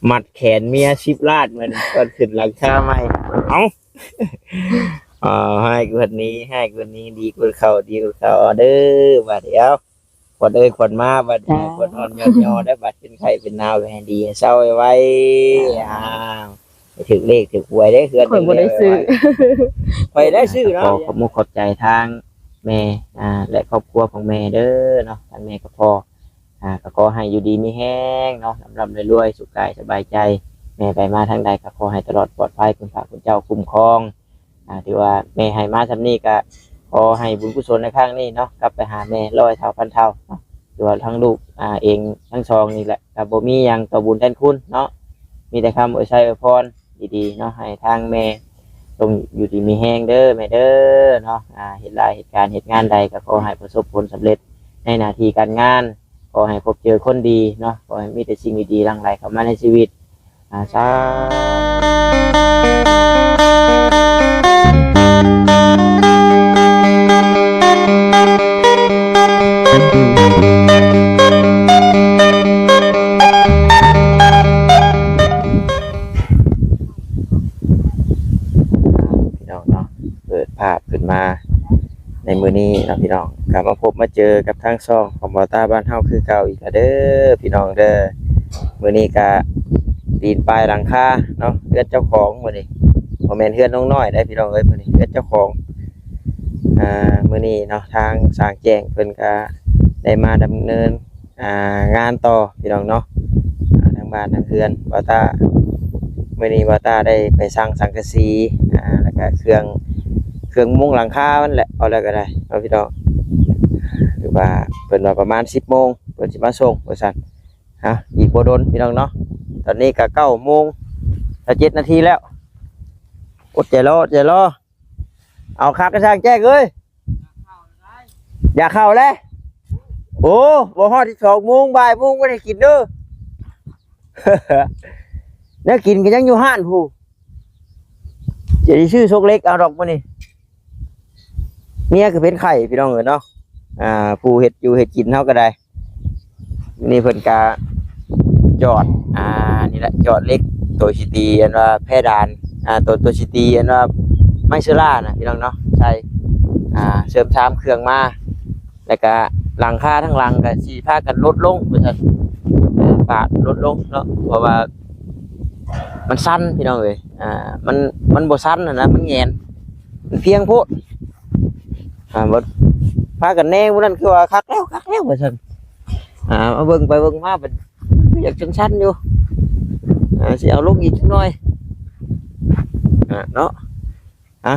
ມັດແຂນເມຍສິບລ້ານ ມັນກ່ອນຂຶ້ນຫຼັງຄາໃໝ່. ເອົ້າ ເອີ ຮ້າຍກວ່ານີ້ ຮ້າຍກວ່ານີ້ ດີກວ່າເກົ່າ ດີກວ່າເກົ່າ ເອົາເດີ ບາດນີ້ ເອົາ ຂວັນເອີຍຂວັນມາ ບາດນີ້ ສາທຸ ຂວັນອ່ອນຍ້ອນຍໍ ໄດ້ບາດເປັນໄຂ້ເປັນໜາວ ໃຫ້ດີໃຫ້ເຊົາໄວໆ. ອ້າວ ໃຫ້ຖືກເລກຖືກຫວຍເດ້ ເຮືອນ ຂ້ອຍບໍ່ໄດ້ຊື້ ຂ້ອຍໄດ້ຊື້ເນາະ. ຂໍຂອບມຸກຂອບໃຈທາງແມ່ ອ່າ ແລະ ຄອບຄົວຂອງແມ່ເດີເນາະ ທາງແມ່ກັບພໍ່ ອ່າ ກໍຂໍໃຫ້ຢູ່ດີມີແຮງເນາະ ລ່ຳໆລວຍໆ ສຸກກາຍສະບາຍໃຈ. ແມ່ໄປມາທາງໃດກໍຂໍໃຫ້ຕະຫຼອດປອດໄພ ຄຸນພະຄຸນເຈົ້າຄຸ້ມຄອງ. ອ່າ ຖືວ່າແມ່ໃຫ້ມາສ່ຳນີ້ ກໍຂໍໃຫ້ບຸນກຸສົນໃນຄັ້ງນີ້ເນາະ ກັບໄປຫາແມ່ຮ້ອຍເທົ່າພັນເທົ່າເນາະ. ຖືວ່າທັງລູກ ອ່າ ເອງທັງສອງນີ້ແຫຼະ ກໍບໍ່ມີຫຍັງຕອບບຸນແທນຄຸນເນາະ ມີແຕ່ຄຳອວຍໄຊອວຍພອນ ດີໆເນາະ ໃຫ້ທາງແມ່ຈົ່ງຢູ່ດີມີແຮງເດີແມ່ເດີເນາະ. ອ່າ ເຮັດລາຍເຮັດການເຮັດງານໃດກໍຂໍໃຫ້ປະສົບຜົນສຳເລັດໃນໜ້າທີ່ການງານ ຂໍໃຫ້ພົບເຈີຄົນດີເນາະ ຂໍໃຫ້ມີແຕ່ສິ່ງດີໆຫຼັ່ງໄຫຼເຂົ້າມາໃນຊີວິດ. ອາ ສາ ພີ່ນ້ອງເນາະ ເປີດພາບຂຶ້ນມາໃນມື້ນີ້ເນາະພີ່ນ້ອງ ກໍມາພົບມາເຈີກັບທາງຊ່ອງຂອງບ່າວຕ້າບ້ານເຮົາຄືເກົ່າອີກແລ້ວເດີພີ່ນ້ອງເດີ. ມື້ນີ້ກໍປີນປ່າຍຫຼັງຄາເນາະ ເຮືອນເຈົ້າຂອງມື້ນີ້ ບໍ່ແມ່ນເຮືອນນ້ອງນ້ອຍເດ້ພີ່ນ້ອງເອີຍ ມື້ນີ້ເຮືອນເຈົ້າຂອງ. ອ່າ ມື້ນີ້ເນາະ ທາງຊ່າງແຈ້ງເພິ່ນກໍໄດ້ມາດຳເນີນ ອ່າ ງານຕໍ່ພີ່ນ້ອງເນາະ ອ່າ ທາງບ້ານທາງເຮືອນບ່າວຕ້າ. ມື້ນີ້ບ່າວຕ້າໄດ້ໄປສັ່ງສັງກະສີ ອ່າ ແລ້ວກະເຄື່ອງ ເຄື່ອງມຸງຫຼັງຄາມັນແຫຼະ ເອົາແລ້ວກໍໄດ້ເນາະພີ່ນ້ອງ. ຫຼືວ່າເພິ່ນວ່າປະມານສິບໂມງເພິ່ນຊິມາສົ່ງວ່າຊັ້ນ. ເອົາ ອີກບໍ່ດົນພີ່ນ້ອງເນາະ ຕອນນີ້ກໍເກົ້າໂມງຊາວເຈັດນາທີແລ້ວ. ອົດໃຈລໍ ໃຈລໍ. ເອົາຄັກກະຊ່າງແຈ້ງເອີຍ ຢາກເຂົ້າແລ້ວ. ໂອ້ ບໍ່ຮອດສິບສອງໂມງ ບ່າຍໂມງບໍ່ໄດ້ກິນເດີ. ແນວກິນກໍຍັງຢູ່ຮ້ານພຸ້ນ ຈະໄດ້ຊື້ຊອກເລັກເອົາດອກມື້ນີ້. ເມຍກໍເປັນໄຂ້ພີ່ນ້ອງເອີຍເນາະ ອ່າ ຜູ້ເຮັດຢູ່ເຮັດກິນເຮົາກໍໄດ້. ນີ້ເພິ່ນກະຈອດ ອ່າ ນີ້ແຫຼະ ຈອດເຫຼັກໂຕຊິຕີອັນວ່າແພດານ ອ່າ ໂຕ ໂຕຊິຕີອັນວ່າໄມ້ເຊື້ອລານະພີ່ນ້ອງເນາະ ໃສ່ ອ່າ ເສີມສາມເຄື່ອງມາ ແລ້ວກະຫຼັງຄາທັງຫຼັງກະຊິພາກັນຫຼຸດລົງວ່າຊັ້ນ ເອີ ປາດຫຼຸດລົງເນາະ ເພາະວ່າມັນຊັນພີ່ນ້ອງເອີຍ ອ່າ ມັນ ມັນບໍ່ຊັນຫັ້ນນະ ມັນແຫງນ ມັນພຽງໂພດ. ອ່າ ບັດພາກັນແນງມື້ນັ້ນ ຄືວ່າຄັກແລ້ວ ຄັກແລ້ວວ່າຊັ້ນ. ອ່າ ມາເບິ່ງໄປເບິ່ງມາ ບັດຄືຢາກຊັນໆຢູ່. ອ່າ ຊິເອົາລົງອີກຈັກໜ່ອຍ ອ່າ ເນາະ. ອ່ະ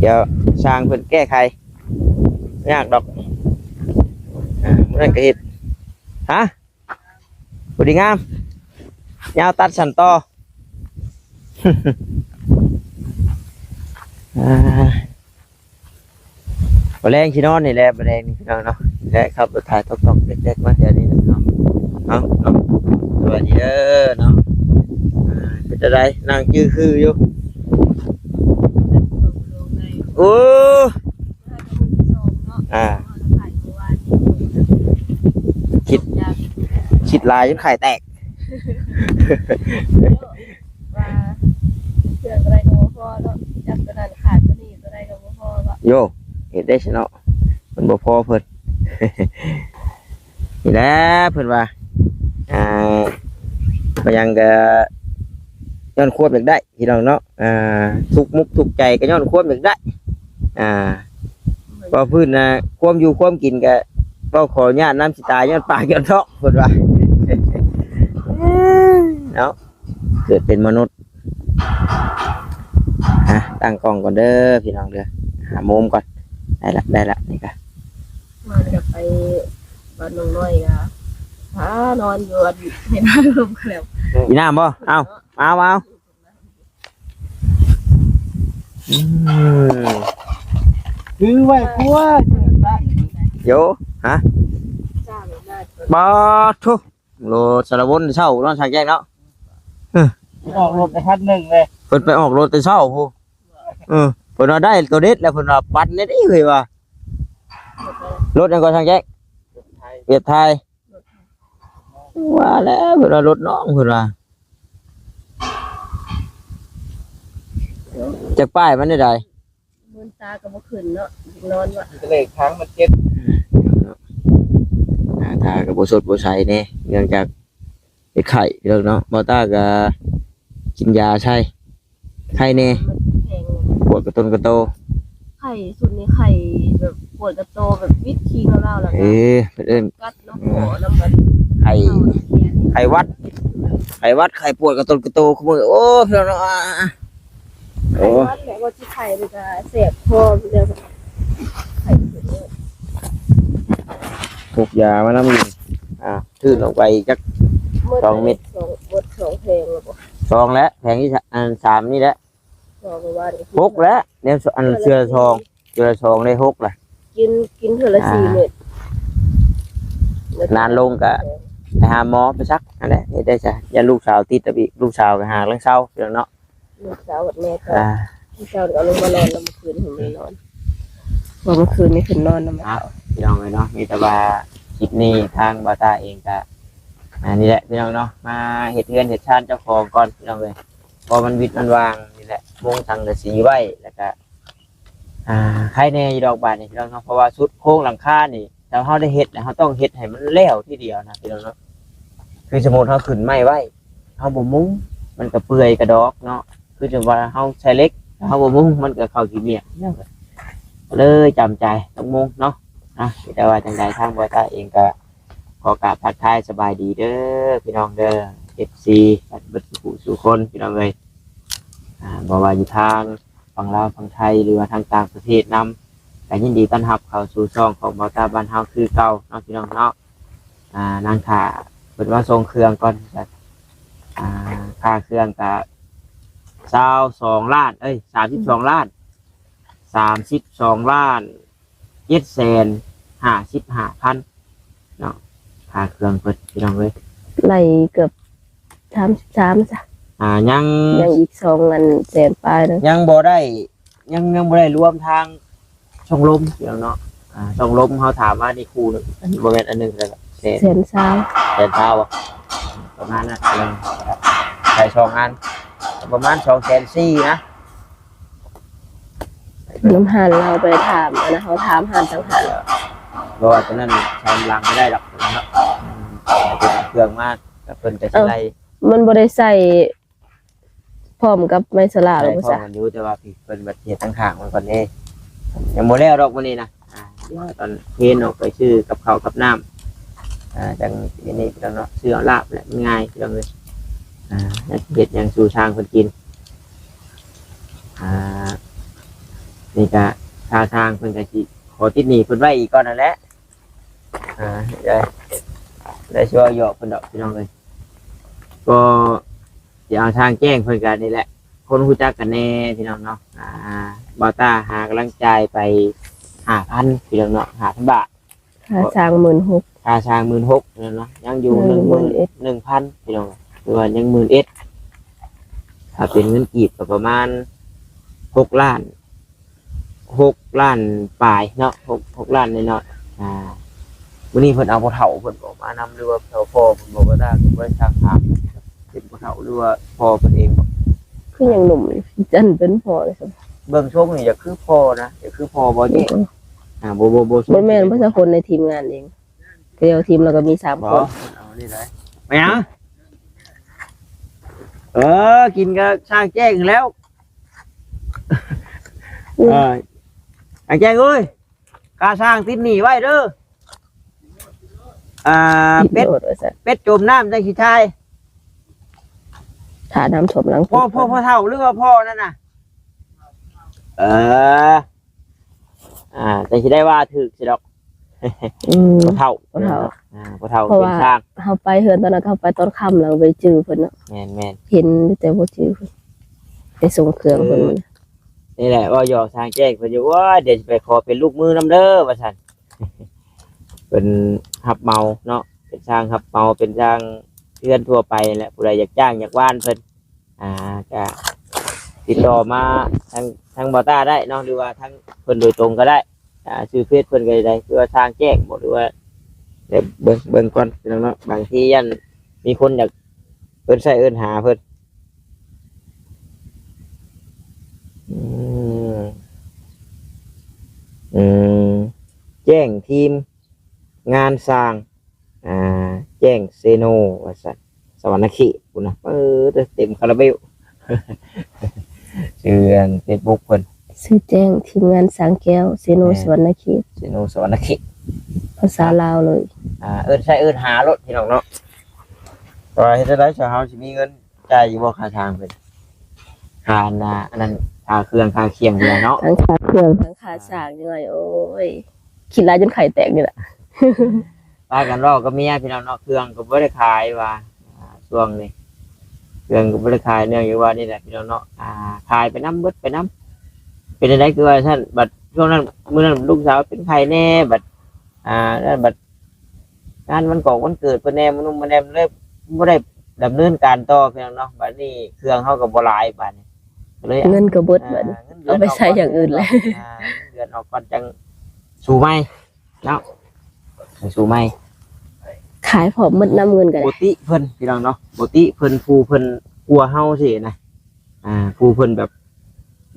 ດຽວຊ່າງເພິ່ນແກ້ໄຂ ຍາກດອກ. ອ່າ ມື້ນັ້ນກໍເຮັດ ຮະ? ພໍດີງາມ ຍາວຕັດສັ້ນຕໍ່. ອ່າ ບໍ່ແລງຊິນອນນີ້ແຫຼະ ບໍ່ແລງນີ້ພີ່ນ້ອງເນາະ ແລະຂັບລົດໄຖຕອກໆແຕກໆມາແຖວນີ້ແຫຼະເນາະ. ເອົາເນາະ ສະບາຍດີເດີເນາະ. ອ່າ ເປັນຈັ່ງໃດ ນັ່ງຈື່ຄືຢູ່. ໂອ້ ອ່າ ຄິດ ຄິດຫຼາຍຈົນໄຂ່ແຕກ ວ່າເຄື່ອງຕົວໃດກໍບໍ່ພໍເນາະ ຈັກຕົວນັ້ນຂາດຕົວນີ້ ຕົວໃດກໍບໍ່ພໍເນາະ. ໂຢ ເຮັດໄດ້ຊະເນາະ ມັນບໍ່ພໍເພິ່ນ ນີ້ແຫຼະເພິ່ນວ່າ ອ່າ ບໍ່ຫຍັງກໍຍ້ອນຄວາມຢາກໄດ້ ພີ່ນ້ອງເນາະ. ອ່າ ທຸກມຸກທຸກໃຈກໍຍ້ອນຄວາມຢາກໄດ້ ອ່າ ເວົ້າພື້ນນະ ຄວາມຢູ່ຄວາມກິນກໍເວົ້າຂໍອະນຸຍາດນຳຊິຕາຍ ຍ້ອນປາກຍ້ອນທ້ອງ ເພິ່ນວ່າ ເນາະ ເກີດເປັນມະນຸດ. ອ່ະ ຕັ້ງກ້ອງກ່ອນເດີພີ່ນ້ອງເດີ ຫາມຸມກ່ອນ. ໄດ້ລະ ໄດ້ລະ ນີ້ກະ ມາກໍໄປບ້ານນ້ອງນ້ອຍກະ ຫານອນຢູ່ອັນ ໃຫ້ນອນລົມກໍແລ້ວ. ກິນນ້ຳບໍ່? ເອົາ ເອົາ ເອົາ. ອືມ ຖືໄວ້ຄົວ ໂຢ ຮະ? ບາດໂທ ໂລດສາລະວົນເຊົ້າເນາະ ຊ່າງແຈ້ງເນາະ. ເອີ ອອກລົດໄດ້ຄັນໜຶ່ງເລີຍ ເພິ່ນໄປອອກລົດແຕ່ເຊົ້າພຸ້ນ. ເອີ ເພິ່ນວ່າໄດ້ໂຕເດັດແລ້ວ ເພິ່ນວ່າປັ່ນແດ່ເດ້ເຮີ້ຍວ່າ. ລົດຫຍັງກໍຊ່າງແຈ້ງ? ວຽດໄທ ວ່າແລ້ວ ເພິ່ນວ່າລົດນ້ອງ ເພິ່ນວ່າ ຈັກປ້າຍມັນແນວໃດ? ເມີນຕາກໍບໍ່ຂຶ້ນເນາະ ຢາກນອນວ່າ ມີແຕ່ເລກທາງມັນເຈັບ ເນາະ ໜ້າຕາກໍບໍ່ສົດບໍ່ໃສແດ່ ເນື່ອງຈາກເປັນໄຂ້ພີ່ນ້ອງເນາະ. ບ່າວຕ້າກໍກິນຢາໃສ່ ໄຂ້ແດ່ ມັນແພງເລີຍ ປວດກະຕົນກະໂຕ ໄຂ້ສຸດນີ້ ໄຂ້ແບບປວດກະໂຕ ແບບວິດຂີ້ເຫງົາລາວ ແລ້ວກໍ ເອີ ເພິ່ນເອີ້ນ ກັດນ້ຳ ເອີ ຂໍນ້ຳມັນ ໄຂ້ ເຂົ້ານ້ຳເກລືອນີ້ ໄຂ້ຫວັດ ໄຂ້ຫວັດ ໄຂ້ປວດກະຕົນກະໂຕ ຄຸມື້ ໂອ້ ພີ່ນ້ອງເນາະ. ໂອ້ ໄຂ້ຫວັດແຫຼະ ວ່າຊິໄຂ້ນີ້ກໍແສບຄໍແລ້ວ ໄຂ້ຂຶ້ນເລີຍ ພົກຢາມານຳຢູ່ ອ່າ ຖືກອອກໄປຈັກ ເໝິດ ສອງເມັດ ສອງ ເໝິດສອງແຜງແລ້ວບໍ່? ສອງແລ້ວ ແຜງທີ່ ອັນ ສາມນີ້ແຫຼະ ສອງ ເມື່ອວານນີ້ ຫົກແລ້ວ ແນວ ອັນ ເທື່ອລະສອງ ເທື່ອລະສອງໄດ້ຫົກລະ ກິນ ກິນເທື່ອລະ ອ່າ ສີ່ເມັດ ນານລົງກະໄປຫາໝໍໄປສັກຫັ້ນແຫຼະ ເຮັດໄດ້ຊະ ຢ້ານລູກສາວຕິດອີກ ລູກສາວກໍຫາກແລ້ງເຊົາ ພີ່ນ້ອງເນາະ. ລູກສາວກັບແມ່ກໍ ອ່າ ເຊົ້າກໍເອົາລົງມານອນນຳ ມື້ຄືນເພິ່ນບໍ່ໄດ້ນອນ ເພາະມື້ຄືນນີ້ເພິ່ນນອນນຳ ອ່າ ພີ່ນ້ອງເອີຍເນາະ ມີແຕ່ວ່າຄລິບນີ້ທາງບ່າວຕ້າເອງກໍ ອ່າ ນີ້ແຫຼະພີ່ນ້ອງເນາະ ມາເຮັດເຮືອນເຮັດຊານເຈົ້າຂອງກ່ອນ ພີ່ນ້ອງເອີຍ ເພາະມັນວິດມັນຫວ່າງນີ້ແຫຼະ ມຸງສັງກະສີໄວ້ ແລ້ວກໍ ອ່າ ໄຄແດ່ຢູ່ດອກບາດນີ້ພີ່ນ້ອງເນາະ ເພາະວ່າສຸດໂຄງຫຼັງຄານີ້ ຖ້າເຮົາໄດ້ເຮັດນະ ເຮົາຕ້ອງເຮັດໃຫ້ມັນແລ້ວທີດຽວນະພີ່ນ້ອງເນາະ. ຄືສົມມຸດເຮົາຂຶ້ນໄມ້ໄວ້ ເຮົາບໍ່ມຸງ ມັນກະເປື່ອຍກະດອກເນາະ ຄືຈັ່ງວ່າເຮົາໃສ່ເຫຼັກ ເຮົາບໍ່ມຸງ ມັນກະເຂົ້າຂີ້ເມຍ ກໍເລີຍຈຳໃຈຕ້ອງມຸງເນາະ. ນະ ແຕ່ວ່າຈັ່ງໃດທາງບ່າວຕ້າເອງກະຂໍກາບທັກທາຍສະບາຍດີເດີພີ່ນ້ອງເດີ ເອັຟຊີ ເບິດສູ່ຜູ້ສູ່ຄົນ ພີ່ນ້ອງເອີຍ ອ່າ ບໍ່ວ່າຢູ່ທາງ ຝັ່ງລາວ ຝັ່ງໄທ ຫຼືວ່າທາງຕ່າງປະເທດນຳ ກໍຍິນດີຕ້ອນຮັບເຂົ້າສູ່ຊ່ອງຂອງບ່າວຕ້າບ້ານເຮົາຄືເກົ່າເນາະ ພີ່ນ້ອງເນາະ. ອ່າ ນາງຖ້າເພິ່ນມາສົ່ງເຄື່ອງກ່ອນ ອ່າ ຄ່າເຄື່ອງກໍຊາວສອງລ້ານ ເອີຍ ສາມສິບສອງລ້ານ ສາມສິບສອງລ້ານ ເຈັດແສນຫ້າສິບຫ້າພັນເນາະ ຄ່າເຄື່ອງເພິ່ນ ພີ່ນ້ອງເອີຍ ໄລ່ເກືອບສາມສິບສາມຊະ ອ່າ ຍັງ ຍັງອີກສອງອັນແສນປາຍໜຶ່ງ ຍັງບໍ່ໄດ້ ຍັງ ຍັງບໍ່ໄດ້ລວມທາງຊ່ອງລົມ ພີ່ນ້ອງເນາະ. ອ່າ ຊ່ອງລົມເຮົາຖາມວ່ານີ້ຄູ່ໜຶ່ງ ອັນ ບໍ່ແມ່ນອັນໜຶ່ງແລ້ວກໍແສນ ແສນຊາວ ແສນຊາວບໍ່ ປະມານນັ້ນ ໃສ່ສອງອັນ ປະມານສອງແສນສີ່ນະ. ນຳຮ້ານລາວໄປຖາມ ອັນນັ້ນເຮົາຖາມຮ້ານຕ່າງຫາກ ເພາະວ່າຕົວນັ້ນແຊມຫຼັງບໍ່ໄດ້ດອກເນາະ ເປັນເຄື່ອງມາ ແລ້ວເພິ່ນກໍຊິໄລ່ ມັນບໍ່ໄດ້ໃສ່ພ້ອມກັບໄມ້ສະຫຼາ ໃສ່ພ້ອມກັນຢູ່ ແຕ່ວ່າເພິ່ນບັດເຮັດທາງຂ້າງມັນກ່ອນເດ້ ຍັງບໍ່ແລ້ວດອກມື້ນີ້ນະ ອ່າ ດຽວຕອນເພນອອກໄປຊື້ກັບເຂົ້າກັບນ້ຳ ອ່າ ຈັ່ງນີ້ພີ່ນ້ອງເນາະ ຊື້ເອົາລາບແຫຼະ ມັນງ່າຍພີ່ນ້ອງເອີຍ ອ່າ ເຮັດຫຍັງສູ່ຊ່າງເພິ່ນກິນ. ອ່າ ນີ້ກະ ຖ້າຊ່າງເພິ່ນກະຊິຂໍຕິດໜີ້ເພິ່ນໄວ້ອີກກ່ອນນັ້ນແຫຼະ ອ່າ ໄດ້ ໄດ້ຊິເວົ້າຫຍອກເພິ່ນດອກພີ່ນ້ອງເອີຍ ກໍຊິເອົາທາງແຈ້ງເພິ່ນກະນີ້ແຫຼະ ຄົນຮູ້ຈັກກັນແດ່ພີ່ນ້ອງເນາະ. ອ່າ ບ່າວຕ້າຫາກຳລັງຈ່າຍໄປຫ້າພັນ ພີ່ນ້ອງເນາະ ຫ້າພັນບາດ ຄ່າຊ່າງໝື່ນຫົກ ຄ່າຊ່າງໝື່ນຫົກນັ້ນເນາະ ຍັງຢູ່ ຍັງຢູ່ ໜຶ່ງໝື່ນ ໝື່ນເອັດ ໜຶ່ງພັນ ພີ່ນ້ອງ ຫຼືວ່າຍັງໝື່ນເອັດ ຖ້າເປັນເງິນກີບກໍປະມານຫົກລ້ານ ຫົກລ້ານປາຍເນາະ ຫົກ ຫົກລ້ານໜ້ອຍໆ. ອ່າ ມື້ນີ້ເພິ່ນເອົາພໍ່ເຖົ້າເພິ່ນບໍ່ມານຳ ຫຼືວ່າພໍ່ເພິ່ນບໍ່ ບໍ່ໄດ້ ບໍ່ໄດ້ສ້າງພາບ ເປັນພໍ່ເຖົ້າ ຫຼືວ່າພໍ່ເພິ່ນເອງບໍ່? ຄືຍັງໜຸ່ມ ຈັ່ງເປັນພໍ່ເລີຍ ເບິ່ງຊົງນີ້ຢາກຄືພໍ່ນະ ຢາກຄືພໍ່ບໍ່ເຈ້? ອືມ ອ່າ ບໍ່ ບໍ່ ບໍ່ ບໍ່ແມ່ນ ບໍ່ໃຊ່ຄົນໃນທີມງານເອງ ແຕ່ວ່າທີມລາວກໍມີສາມຄົນ ບໍ່ ເອົານີ້ໄດ້ ແມ່ນຫຍັງ? ເອີ ກິນກໍຊ່າງແຈ້ງແລ້ວ ອືມ ເອີ ຊ່າງແຈ້ງເອີຍ ຄ່າຊ່າງຕິດໜີ້ໄວ້ເດີ ອ່າ ຕິດ ເປັດ ໂລດວ່າຊັ້ນ ເປັດຈົມນ້ຳຈັ່ງຊິຖ່າຍ ຖ້ານ້ຳຖ້ວມຫຼັງ ພໍ່ ພໍ່ ພໍ່ເຖົ້າ ຫຼືວ່າພໍ່ນັ້ນນະ? ເອີ ອ່າ ແຕ່ຊິໄດ້ວ່າຖືກຊິດອກ ອືມ ພໍ່ເຖົ້າ ພໍ່ເຖົ້າ ອ່າ ພໍ່ເຖົ້າ ເພາະວ່າເປັນຊ່າງ ເຮົາໄປເຮືອນຕອນນັ້ນ ເຮົາໄປຕອນຄ່ຳແລ້ວບໍ່ໄດ້ຈື່ເພິ່ນເນາະ ແມ່ນໆ ເຫັນຢູ່ແຕ່ບໍ່ຈື່ເພິ່ນ ໄປສົ່ງເຄື່ອງເພິ່ນ ຄືນີ້ແຫຼະ ເວົ້າຫຍອກຊ່າງແຈ້ງເພິ່ນຢູ່ ໂອ້ຍ ດຽວຊິໄປຂໍເປັນລູກມືນຳເດີວ່າຊັ້ນ ເພິ່ນຮັບເໝົາເນາະ ເປັນຊ່າງຮັບເໝົາ ເປັນຊ່າງເຮືອນທົ່ວໄປແຫຼະ ຜູ້ໃດຢາກຈ້າງຢາກວານເພິ່ນ ອ່າ ກະຕິດຕໍ່ມາທາງ ທາງບ່າວຕ້າໄດ້ເນາະ ຫຼືວ່າທາງເພິ່ນໂດຍຕົງກໍໄດ້ ອ່າ ຊື່ເຟສເພິ່ນກໍໄດ້ ຄືວ່າຊ່າງແຈ້ງບໍ ຫຼືວ່າ ດຽວເບິ່ງ ເບິ່ງກ່ອນພີ່ນ້ອງເນາະ ບາງທີຢ້ານມີຄົນຢາກເອີ້ນໃຊ້ເອີ້ນຫາເພິ່ນ ອືມ ແຈ້ງທີມງານສ້າງ ອ່າ ແຈ້ງເຊໂນ ວ່າຊັ້ນ ສະຫວັນນະເຂດພຸ້ນນະ. ເອີ ເຕັມຄາຣາເບວ ຊື່ອັນເຟສບຸກເພິ່ນ ຊື່ແຈ້ງທີມງານສ້າງແກ້ວ ເຊໂນ ແມ່ນ ສະຫວັນນະເຂດ ເຊໂນ ສະຫວັນນະເຂດ ພາສາລາວເລີຍ. ອ່າ ເອີ້ນໃສ່ເອີ້ນຫາໂລດພີ່ນ້ອງເນາະ. ແຕ່ວ່າເຮັດຈັ່ງໃດຊະ ເຮົາຊິມີເງິນ ຈ່າຍຢູ່ບໍ່ຄ່າຊ່າງເພິ່ນ? ຄ່າອັນນ່າ ອັນນັ້ນ ຄ່າເຄື່ອງຄ່າຄຽງເພິ່ນເນາະ ທັງຄ່າເຄື່ອງທັງຄ່າຊ່າງ ຍັງວ່າ ໂອ້ຍ ຄິດຫຼາຍຈົນໄຂ້ແຕກນີ້ແຫຼະ. ພາກັນເວົ້າກັບເມຍພີ່ນ້ອງເນາະ ເຄື່ອງກໍບໍ່ໄດ້ຂາຍວ່າ ອ່າ ຊ່ວງນີ້ ເຄື່ອງກໍບໍ່ໄດ້ຂາຍ ເນື່ອງຈາກວ່ານີ້ແຫຼະພີ່ນ້ອງເນາະ ອ່າ ຂາຍໄປນຳ ເບິດໄປນຳ. ເປັນຈັ່ງໃດຄືວ່າຊັ້ນ? ບັດຊ່ວງນັ້ນ ມື້ນັ້ນລູກສາວເປັນໄຂ້ແດ່ ບັດ ອ່າ ນັ້ນ ບັດ ງານວັນກອກວັນເກີດເພິ່ນແດ່ ມື້ນຸ່ມມື້ແດ່ ເລີຍບໍ່ໄດ້ດຳເນີນການຕໍ່ພີ່ນ້ອງເນາະ. ບັດນີ້ເຄື່ອງເຮົາກໍບໍ່ຫຼາຍ ບັດນີ້ກໍເລີຍ ເງິນກໍເບິດ ອ່າ ບັດນີ້ ເງິນເດືອນ ເອົາໄປໃຊ້ຢ່າງອື່ນແລ້ວ ອ່າ ເງິນເດືອນອອກກ່ອນຈັ່ງສູ້ໃໝ່ເນາະ ຈັ່ງສູ້ໃໝ່. ຂາຍພ້ອມໝົດນຳເງິນກໍໄດ້ ບໍ່ຕິເພິ່ນພີ່ນ້ອງເນາະ ບໍ່ຕິເພິ່ນ ຜູ້ເພິ່ນກວ່າເຮົາຊີ້ນະ ອ່າ ຜູ້ເພິ່ນແບບ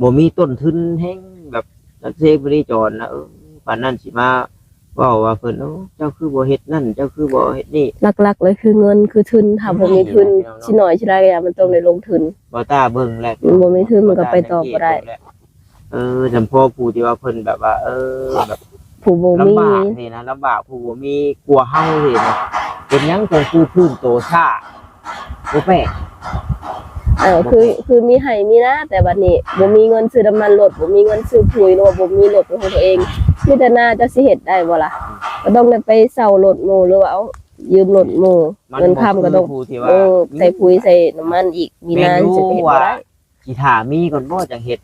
ບໍ່ມີຕົ້ນທຶນແຮງ ແບບ ລັກເຊບໍຣີຈອນນະ ເອີ ປານນັ້ນຊິມາເວົ້າວ່າເພິ່ນ ໂອ້ ເຈົ້າຄືບໍ່ເຮັດນັ້ນ ເຈົ້າຄືບໍ່ເຮັດນີ້. ຫຼັກໆເລີຍຄືເງິນ ຄືທຶນ ຖ້າບໍ່ມີທຶນ ຊິໜ້ອຍຊິຫຼາຍກໍຢ່າ ມັນຕ້ອງໄດ້ລົງທຶນ. ບໍ່ຕ້າເບິ່ງແລ້ວ ມັນບໍ່ມີທຶນ ມັນກໍໄປຕໍ່ບໍ່ໄດ້. ເອີ ຈຳພໍຜູ້ທີ່ວ່າເພິ່ນແບບວ່າ ເອີ ແບບ ຜູ້ບໍ່ມີ ລຳບາກນີ້ນະ ລຳບາກ ຜູ້ບໍ່ມີກວ່າເຮົານີ້ນະ ເປັນຫຍັງຈັ່ງຄືຟື້ນໂຕຊ້າ? ບໍ່ແປກ ເອີ ຄື ຄືມີໄຮ່ມີນາ ແຕ່ບັດນີ້ບໍ່ມີເງິນຊື້ນ້ຳມັນລົດ ບໍ່ມີເງິນຊື້ປຸ໋ຍ ຫຼືວ່າບໍ່ມີລົດເປັນຂອງຕົວເອງ ມີແຕ່ນາ ເຈົ້າຊິເຮັດໄດ້ບໍ່ລະ? ກໍຕ້ອງໄດ້ໄປເຊົ່າລົດໝູ່ ຫຼືວ່າເອົາຢືມລົດໝູ່ ເງິນຄຳກໍຕ້ອງ ເອີ ໃສ່ປຸ໋ຍໃສ່ນ້ຳມັນອີກ ມີນາຊິເຮັດບໍ່ໄດ້. ຊິຖ້າມີກ່ອນບໍ່ຈັ່ງເຮັດ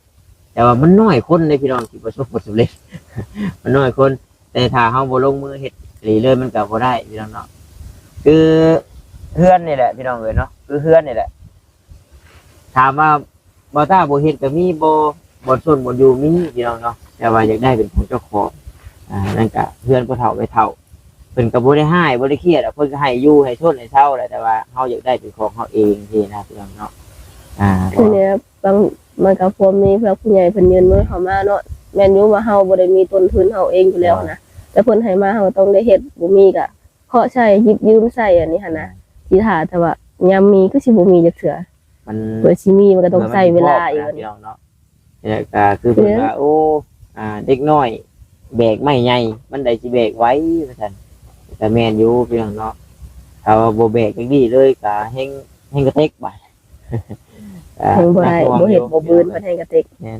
ແຕ່ວ່າມັນນ້ອຍຄົນເດ້ພີ່ນ້ອງທີ່ປະສົບຜົນສຳເລັດ ມັນນ້ອຍຄົນ. ແຕ່ຖ້າເຮົາບໍ່ລົງມືເຮັດອີ່ຫຼີເລີຍ ມັນກໍບໍ່ໄດ້ພີ່ນ້ອງເນາະ. ຄືເຮືອນນີ້ແຫຼະພີ່ນ້ອງເອີຍເນາະ ຄືເຮືອນນີ້ແຫຼະ ຖາມວ່າບໍ່ຕ້າບໍ່ເຮັດກໍມີບໍ່? ບ່ອນຊົນບ່ອນຢູ່ມີພີ່ນ້ອງເນາະ ແຕ່ວ່າຢາກໄດ້ເປັນຂອງເຈົ້າຂອງ. ອ່າ ນັ້ນກໍເຮືອນຜູ້ເຖົ້າແມ່ເຖົ້າ ເພິ່ນກໍບໍ່ໄດ້ຮ້າຍ ບໍ່ໄດ້ຄຽດດອກ ເພິ່ນກໍໃຫ້ຢູ່ໃຫ້ຊົນໃຫ້ເຊົາແຫຼະ ແຕ່ວ່າເຮົາຢາກໄດ້ເປັນຂອງເຮົາເອງຊີ້ນະພີ່ນ້ອງເນາະ. ອ່າ ຄືແນວບາງ ມັນກໍພວມມີຜູ້ຫຼັກຜູ້ໃຫຍ່ເພິ່ນຍື່ນມືເຂົ້າມາເນາະ ແມ່ນຢູ່ວ່າເຮົາບໍ່ໄດ້ມີຕົ້ນທຶນເຮົາເອງຢູ່ແລ້ວນະ ແຕ່ເພິ່ນໃຫ້ມາເຮົາກໍຕ້ອງໄດ້ເຮັດ ບໍ່ມີກໍເຄາະໃຊ້ ຢິບຢືມໃຊ້ ອັນນີ້ຫັ້ນນະ. ຊິຖ້າແຕ່ວ່າຍາມມີຄືຊິບໍ່ມີຈັກເທື່ອ ມັນ ເພື່ອຊິມີມັນກໍຕ້ອງໃຊ້ເວລາອີກ ພີ່ນ້ອງເນາະ. ແລ້ວກໍຄືເພິ່ນວ່າ ໂອ້ ອ່າ ເດັກນ້ອຍແບກໄມ້ໃຫຍ່ ມັນໃດຊິແບກໄຫວ ວ່າຊັ້ນ ກໍແມ່ນຢູ່ພີ່ນ້ອງເນາະ. ຖ້າວ່າບໍ່ແບກຈັກດີ້ເລີຍ ກໍແຮງ ແຮງກະເຕັກບາດ ແຮງບໍ່ໄດ້ ບໍ່ເຮັດບໍ່ບືນ ເພິ່ນແຮງກະເຕັກ. ແມ່ນ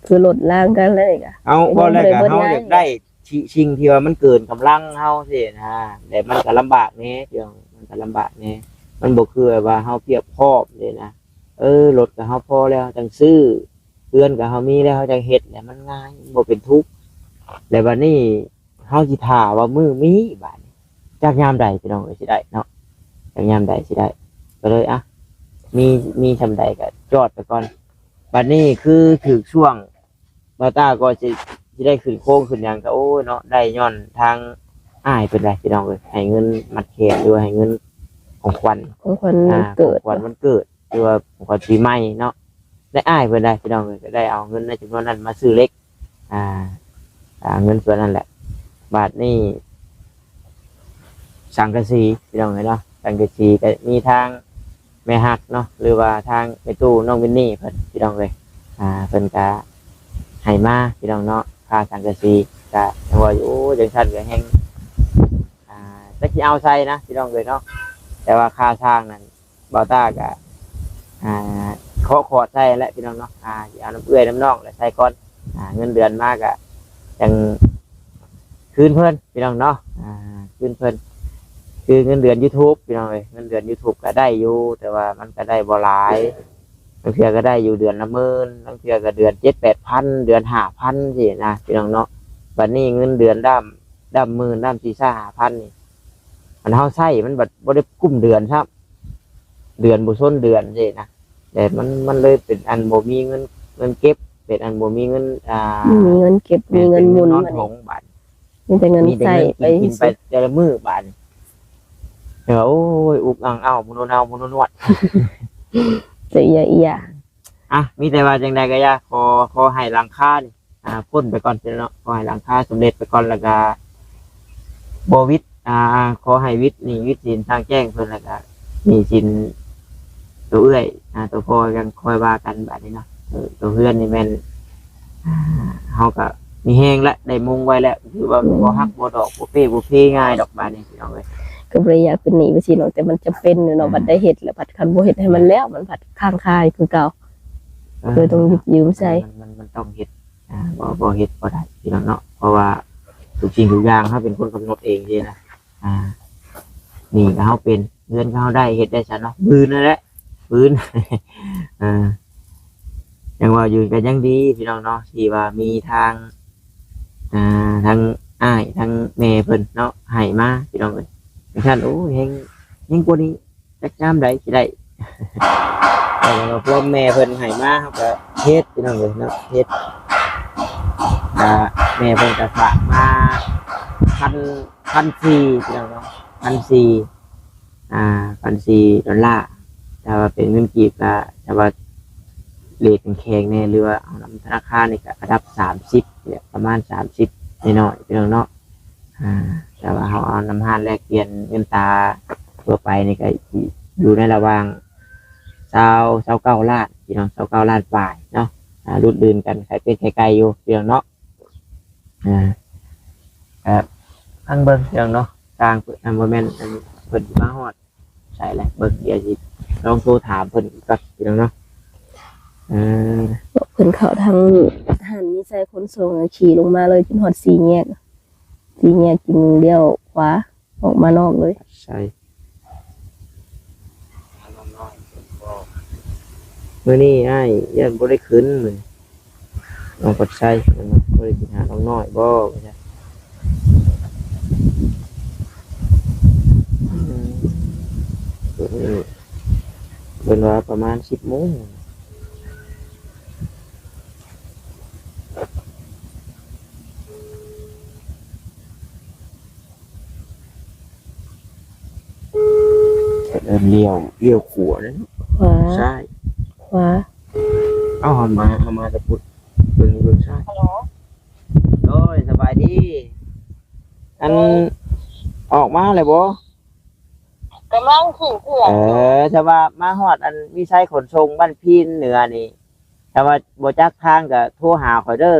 ຄືລົດລາງກັນເລີຍກະ ເອົາ ເວົ້າແລ້ວກໍເຮົາຢາກໄດ້ ທີ່ ສິ່ງທີ່ວ່າມັນເກີນກຳລັງເຮົາຊີ້ນະ ແລະ ມັນກໍລຳບາກແດ່ ທີ່ວ່າມັນກໍລຳບາກແດ່ ມັນບໍ່ຄືແບບວ່າເຮົາພຽບພ້ອມຊີ້ນະ. ເອີ ລົດກໍເຮົາພໍແລ້ວຈັ່ງຊື້ ເຮືອນກໍເຮົາມີແລ້ວ ເຮົາຈັ່ງເຮັດ ແລ້ວມັນງ່າຍ ມັນບໍ່ເປັນທຸກ. ແລ້ວບັດນີ້ເຮົາຊິຖ້າວ່າມື້ມີ ບາດນີ້ ຈັກຍາມໃດພີ່ນ້ອງເອີຍຊິໄດ້ເນາະ ຈັກຍາມໃດຊິໄດ້ ກໍເລີຍ ອ່ະ ມີ ມີຊ່ຳໃດກໍຈອດໄປກ່ອນ. ບັດນີ້ຄືຖືກຊ່ວງ ບ່າວຕ້າກໍຊິ ຊິໄດ້ຂຶ້ນໂຄງຂຶ້ນຫຍັງກໍ ໂອ້ຍເນາະ ໄດ້ຍ້ອນທາງອ້າຍເພິ່ນໄດ໋ພີ່ນ້ອງເອີຍ ໃຫ້ເງິນມັດແຂນ ຫຼືວ່າໃຫ້ເງິນຂອງຂວັນ ຂອງຂວັນ ອ່າ ວັນເກີດ ຂອງຂວັນວັນເກີດ ຫຼືວ່າຂອງຂວັນປີໃໝ່ເນາະ ໄດ້ອ້າຍເພິ່ນໄດ໋ພີ່ນ້ອງເອີຍ ກໍໄດ້ເອົາເງິນໃນຈຳນວນນັ້ນມາຊື້ເຫຼັກ ອ່າ ອ່າ ເງິນສ່ວນນັ້ນແຫຼະ. ບາດນີ້ ສັງກະສີພີ່ນ້ອງເອີຍເນາະ ສັງກະສີກໍມີທາງ ແມ່ຮັກເນາະ ຫຼືວ່າທາງແມ່ຕູ້ນ້ອງມິນນີ້ເພິ່ນ ພີ່ນ້ອງເອີຍ ອ່າ ເພິ່ນກະໃຫ້ມາ ພີ່ນ້ອງເນາະ ຄ່າສັງກະສີ ກະຍັງວ່າຢູ່ ໂອ້ ຈັ່ງຊັ້ນກະແຮງ ອ່າ ຈັກຊິເອົາໃສນະ ພີ່ນ້ອງເອີຍເນາະ. ແຕ່ວ່າຄ່າຊ່າງນັ້ນ ບ່າວຕ້າກະ ອ່າ ເຄາະຂອດໃສ່ແຫຼະ ພີ່ນ້ອງເນາະ ອ່າ ຊິເອົານຳເອື້ອຍນຳນ້ອງແຫຼະໃສ່ກ່ອນ ອ່າ ເງິນເດືອນມາກະຈັ່ງ ຄືນເພິ່ນພີ່ນ້ອງເນາະ ອ່າ ຄືນເພິ່ນ ຄືເງິນເດືອນຢູທູບພີ່ນ້ອງເອີຍ ເງິນເດືອນຢູທູບກໍໄດ້ຢູ່ ແຕ່ວ່າມັນກໍໄດ້ບໍ່ຫຼາຍ ລາງເທື່ອກໍໄດ້ຢູ່ເດືອນລະໝື່ນ ລາງເທື່ອກໍເດືອນເຈັດແປດພັນ ເດືອນຫ້າພັນຊີ້ນະ ພີ່ນ້ອງເນາະ. ບັດນີ້ເງິນເດືອນດ້າມ ດ້າມໝື່ນ ດ້າມສີ່ຫ້າພັນນີ້ ອັນເຮົາໃຊ້ມັນບັດບໍ່ໄດ້ກຸ້ມເດືອນຊ້ຳ ເດືອນບໍ່ຊົນເດືອນຊີ້ນະ ແຕ່ມັນ ມັນເລີຍເປັນອັນບໍ່ມີເງິນ ເງິນເກັບ ເປັນອັນບໍ່ມີເງິນ ອ່າ ບໍ່ມີເງິນເກັບ ແມ່ນ ມີເງິນໝຸນ ເປັນເງິນນອນຖົງບາດ ມີແຕ່ເງິນໃຊ້ໄປ ກິນໄປແຕ່ລະມື້ບາດນີ້ ແຕ່ວ່າ ໂອ້ຍ ອຸກອັງເອົ້າ ໝູໂນນາວ ໝູໂນນວດ ເສຍເອີຍ ອ່ະ ມີແຕ່ວ່າຈັ່ງໃດກໍຢ່າ ຂໍ ຂໍໃຫ້ຫຼັງຄານີ້ ອ່າ ພົ້ນໄປກ່ອນເນາະ ຂໍໃຫ້ຫຼັງຄາສຳເລັດໄປກ່ອນ ແລ້ວກໍ ບໍ່ຫວິດ ອ່າ ຂໍໃຫ້ຫວິດໜີ້ຫວິດສິນ ສ້າງແຈ້ງເພິ່ນ ແລ້ວກະໜີ້ສິນ ໂຕເອື້ອຍ ອ່າ ໂຕພໍ່ ຍັງຄ່ອຍວ່າກັນບາດນີ້ເນາະ. ເອີ ໂຕເຮືອນນີ້ແມ່ນ ອ່າ ເຮົາກະມີແຮງແລ້ວ ໄດ້ມຸງໄວ້ແລ້ວ ຄືວ່າບໍ່ຫັກບໍ່ດອກ ບໍ່ເປ້ບໍ່ເພງ່າຍດອກບາດນີ້ ພີ່ນ້ອງເອີຍ. ກໍບໍ່ໄດ້ຢາກເປັນໜີ້ເປັນສິນດອກ ແຕ່ມັນຈຳເປັນເນາະ. ອ່າ ບັດໄດ້ເຮັດແລ້ວ ບັດຄັນບໍ່ເຮັດໃຫ້ມັນແລ້ວ ມັນພັດຄ້າງຄາຢູ່ຄືເກົ່າ. ເອີ ກໍເລີຍຕ້ອງຢິບຢືມໃຊ້ ມັນ ມັນ ມັນຕ້ອງເຮັດ ອ່າ ບໍ່ ບໍ່ເຮັດບໍ່ໄດ້ ພີ່ນ້ອງເນາະ. ເພາະວ່າທຸກສິ່ງທຸກຢ່າງເຮົາເປັນຄົນກຳນົດເອງຊີ້ນະ. ອ່າ ໜີ້ກໍເຮົາເປັນ ເຮືອນກໍເຮົາໄດ້ ເຮັດໄດ້ຊະເນາະ ບືນນັ້ນແຫຼະ ບືນ. ເອີ ຍັງເວົ້າຢູ່ກໍຍັງດີ ພີ່ນ້ອງເນາະ ທີ່ວ່າມີທາງ ອ່າ ທາງອ້າຍ ທາງແມ່ເພິ່ນເນາະ ໃຫ້ມາ ພີ່ນ້ອງເອີຍ. ຈັ່ງຊັ້ນ ໂອ້ຍ ແຮງ ແຮງກວ່ານີ້ ຈັກຍາມໃດຊິໄດ້ ແຕ່ວ່າພວກແມ່ເພິ່ນໃຫ້ມາ ເຮົາກໍເຮັດ ພີ່ນ້ອງເອີຍເນາະ ເຮັດ. ອ່າ ແມ່ເພິ່ນກໍຝາກມາ ພັນ ພັນສີ່ ພີ່ນ້ອງເນາະ ພັນສີ່ ອ່າ ພັນສີ່ດອນລາ. ຖ້າວ່າເປັນເງິນກີບກໍ ຖ້າວ່າເຣດແຂງໆແດ່ ຫຼືວ່າເອົານຳທະນາຄານນີ້ ກໍລະດັບສາມສິບ ປະມານສາມສິບໜ້ອຍໆ ພີ່ນ້ອງເນາະ. ອ່າ ແຕ່ວ່າເຮົາເອົານຳຮ້ານແລກປ່ຽນເງິນຕາທົ່ວໄປນີ້ ກໍຢູ່ໃນລະຫວ່າງຊາວ ຊາວເກົ້າລ້ານ ພີ່ນ້ອງ ຊາວເກົ້າລ້ານປາຍເນາະ. ອ່າ ຫຼຸດເດີນກັນ ຂາຍເປັດຂາຍໄກ່ຢູ່ ພີ່ນ້ອງເນາະ. ອ່າ ກໍຟັງເບິ່ງ ພີ່ນ້ອງເນາະ ທາງເພິ່ນ ອັນ ບໍ່ແມ່ນ ອັນ ເພິ່ນຊິມາຮອດໃສແຫຼະ ເບິ່ງ ດຽວຊິລອງໂທຖາມເພິ່ນອີກກ່ອນ ພີ່ນ້ອງເນາະ. ເອີ ບອກເພິ່ນເຂົ້າທາງຮ້ານມີໄຊຂົນສົ່ງ ຂີ່ລົງມາເລີຍຈົນຮອດສີ່ແຍກ ສີ່ແຍກຈຶ່ງລ້ຽວຂວາອອກມານອກເລີຍ. ໃຊ່ ມື້ນີ້ອ້າຍຢ້ານບໍ່ໄດ້ຂຶ້ນ ມື້ນີ້ນ້ອງປັດໄຊ ເພິ່ນວ່າບໍ່ໄດ້ກິນຫານ້ອງນ້ອຍບໍ່ ວ່າຊັ້ນ. ອືມ ເພິ່ນວ່າປະມານສິບໂມງ. ເອີ້ນລ້ຽວ ລ້ຽວຂວາເດ້ເນາະ ຂວາ ຊ້າຍ ຂວາ. ເອົ້າ ເຮົາມາ ເຮົາມາແຕ່ພຸ້ນ ເບິ່ງ ເບິ່ງຊ້າຍ. ໂດຍ ສະບາຍດີ. ອັນ ອອກມາແລ້ວບໍ່? ກຳລັງຂຶ້ນເຄື່ອງ. ເອີ ຖ້າວ່າມາຮອດອັນວິໄຊຂົນສົ່ງບ້ານພີນເໜືອນີ້ ຖ້າວ່າບໍ່ຈັກທາງກໍໂທຫາຂ້ອຍເດີ.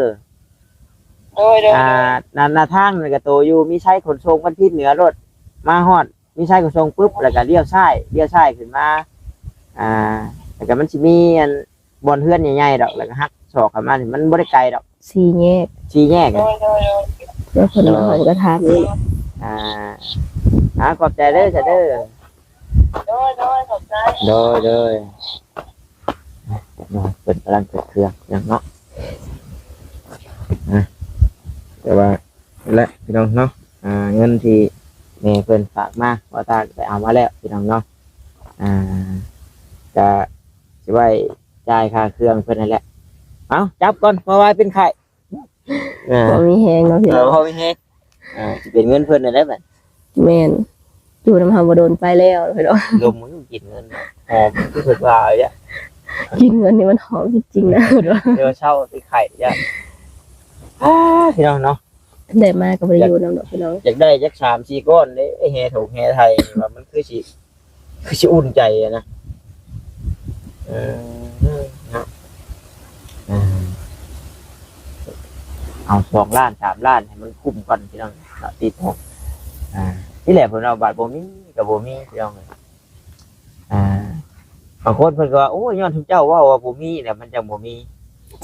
ໂດຍໆໆ. ອ່າ ໜ້າ ໜ້າທາງນັ້ນກໍໂຕຢູ່ວິໄຊຂົນສົ່ງບ້ານພີນເໜືອໂລດ. ມາຮອດວິໄຊຂົນສົ່ງປຶບ ແລ້ວກໍລ້ຽວຊ້າຍ ລ້ຽວຊ້າຍຂຶ້ນມາ. ອ່າ ແລ້ວກໍມັນຊິມີອັນ ບ່ອນເຮືອນໃຫຍ່ໆດອກ ແລ້ວກໍຫັກສອກເຂົ້າມານີ້ ມັນບໍ່ໄດ້ໄກດອກ ສີ່ແຍກ ສີ່ແຍກ. ໂດຍໆໆ. ແລ້ວເພິ່ນເຮົາກໍຖາມອີກ. ອ່າ ອ່າ ຂອບໃຈເດີ ຊະເດີ. ໂດຍໆ ຂອບໃຈ. ໂດຍໆ. ເພິ່ນກຳລັງເກີດເຄື່ອງເນາະ. ອ່າ ແຕ່ວ່າ ແຫຼະ ພີ່ນ້ອງເນາະ. ອ່າ ເງິນທີ່ແມ່ເພິ່ນຝາກມາ ບໍ່ຕາໄປເອົາມາແລ້ວ ພີ່ນ້ອງເນາະ. ອ່າ ກະຊິໄວ້ຈ່າຍຄ່າເຄື່ອງເພິ່ນຫັ້ນແຫຼະ. ເອົາ ຈັບກ່ອນ ເພາະວ່າເປັນໄຂ້ ອ່າ ບໍ່ມີແຮງເນາະພີ່ນ້ອງ. ເອີ ບໍ່ມີແຮງ. ອ່າ ຊິເປັນເງິນເພິ່ນນັ້ນແຫຼະບັດ. ແມ່ນ ຢູ່ນຳເຮົາບໍ່ດົນໄປແລ້ວພີ່ນ້ອງ. ລົມມັນກິນເງິນ ຫອມຄືເພິ່ນວ່າເດ້. ກິນເງິນນີ້ມັນຫອມຈິງໆນະ ເດີ ເຊົາຊິໄຂ້ເດ້. ອ່າ ພີ່ນ້ອງເນາະ ໄດ້ມາກໍບໍ່ໄດ້ຢູ່ນຳດອກພີ່ນ້ອງ. ຢາກໄດ້ຈັກສາມສີ່ກ້ອນເດ້ ແຫ່ຖົງແຫ່ໄຖ ວ່າມັນຄືຊິ ຄືຊິອຸ່ນໃຈນະ. ເອີ ເນາະ ເອີ ເອົາສອງລ້ານສາມລ້ານໃຫ້ມັນຄຸ້ມກ່ອນພີ່ນ້ອງເນາະ ຕິດຫົກ. ອ່າ ນີ້ແຫຼະເພິ່ນວ່າບາດບໍ່ມີກໍບໍ່ມີພີ່ນ້ອງ. ອ່າ ບາງຄົນເພິ່ນກໍວ່າ ໂອ້ຍ ຍ້ອນທຸມເຈົ້າເວົ້າວ່າບໍ່ມີແຫຼະ ມັນຈັ່ງບໍ່ມີ.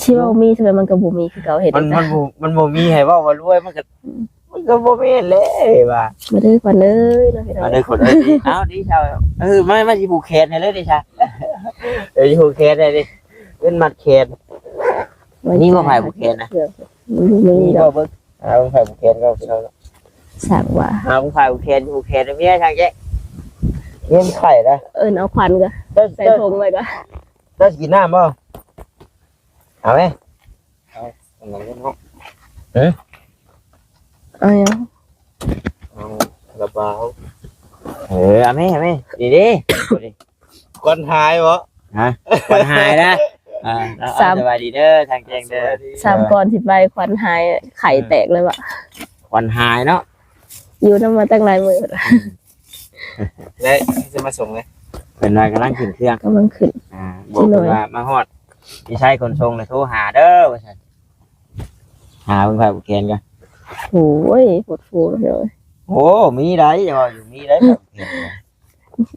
ຊິເວົ້າມີຊະແບບມັນກໍບໍ່ມີຄືເກົ່າ ເຮັດ ມັນ ມັນບໍ່ ມັນບໍ່ມີໃຫ້ເວົ້າວ່າລວຍ ມັນກໍ ອືມ ມັນກໍບໍ່ແມ່ນແຫຼະວ່າ. ມາເດີຂວັນເອີຍເນາະ ມາເດີຂວັນເອີຍ. ເອົາ ດີຊາວ ເອີ ມາ ມາຊິຜູກແຂນໃຫ້ເລີຍເດ້ຊາ. ເອີ ຜູກແຂນໃຫ້ເດ້ ເປັນມັດແຂນ. ນີ້ບໍ່ ຜູກແຂນນະ ມີບໍ່ເບິ່ງ? ອ່າ ເບິ່ງໃຜຜູ້ແຂນກໍພີ່ນ້ອງເນາະ. ສ້າງວ່າ ອ່າ ເບິ່ງໃຜຜູ້ແຂນ ຜູ້ແຂນເມຍຊ່າງແຈະ ເມຍໄຂ້ນະ. ເອີ້ນເອົາຂວັນກໍ ເຈົ້າ ໃສ່ຖົງໄວ້ກໍ ເຈົ້າຊິກິນນ້ຳບໍ່? ເອົາໄໝ? ເອົາອັນນັ້ນເນາະ. ເອີ ເອົາຫຍັງ? ເອົາຄາລາບາວ. ເອີ ເອົາໄໝ ເອົາໄໝ? ນີ້ເດ້. ຄວັນຫາຍບໍ່? ຮະ? ຄວັນຫາຍນະ. ອ່າ ສາມ ສະບາຍດີເດີ ທາງແຈ້ງເດີ. ສາມ ກ່ອນຊິໄປຄວັນຫາຍ ໄຂ້ແຕກເລີຍວ່າ ຄວັນຫາຍເນາະ. ຢູ່ນຳມາຕັ້ງຫຼາຍມື້ ແລ້ວຊິມາສົ່ງເລີຍ ເພິ່ນວ່າກຳລັງຂຶ້ນເຄື່ອງ ກຳລັງຂຶ້ນ ອ່າ ບອກເພິ່ນວ່າມາຮອດ ພີ່ຊາຍຂົນສົ່ງແລ້ວໂທຫາເດີວ່າຊັ້ນ ຫາເບິ່ງຜ້າຜູກແຂນກ່ອນ ໂອ້ຍ ໂພດໂພເນາະ ໂອ້ ມີໄດ໋ ຢ່າເວົ້າຢູ່ ມີໄດ໋ ຜ້າຜູກແຂນ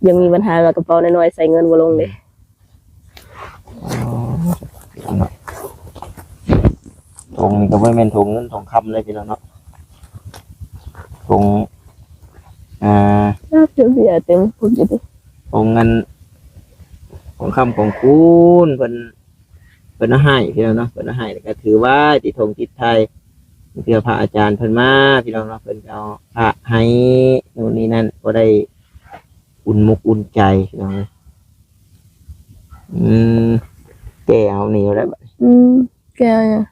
ຍັງມີບັນຫາວ່າກະເປົານ້ອຍໆ ໃສ່ເງິນບໍ່ລົງເດ້ ໂອ້ ຖົງນີ້ກະບໍ່ແມ່ນຖົງເງິນຖົງຄຳເລີຍພີ່ນ້ອງເນາະ ຖົງ ອ່າ ເບຍເຕັມພຸ້ນຢູ່ເດ້ ຖົງເງິນ ຂອງຄຳຂອງຄູນ ເພິ່ນ ເພິ່ນເອົາໃຫ້ພີ່ນ້ອງເນາະ ເພິ່ນເອົາໃຫ້ ແລ້ວກະຖືໄວ້ຕິດຖົງຕິດໄທ ເພື່ອພະອາຈານເພິ່ນມາພີ່ນ້ອງເນາະ ເພິ່ນກະເອົາພະໃຫ້ ໂນ່ນນີ້ນັ້ນ ພໍໄດ້ອຸ່ນອົກອຸ່ນໃຈພີ່ນ້ອງເອີຍ ອືມ ແກ່ເອົານີ້ແລ້ວ ອືມ ແກ່ເອົາຫຍັງ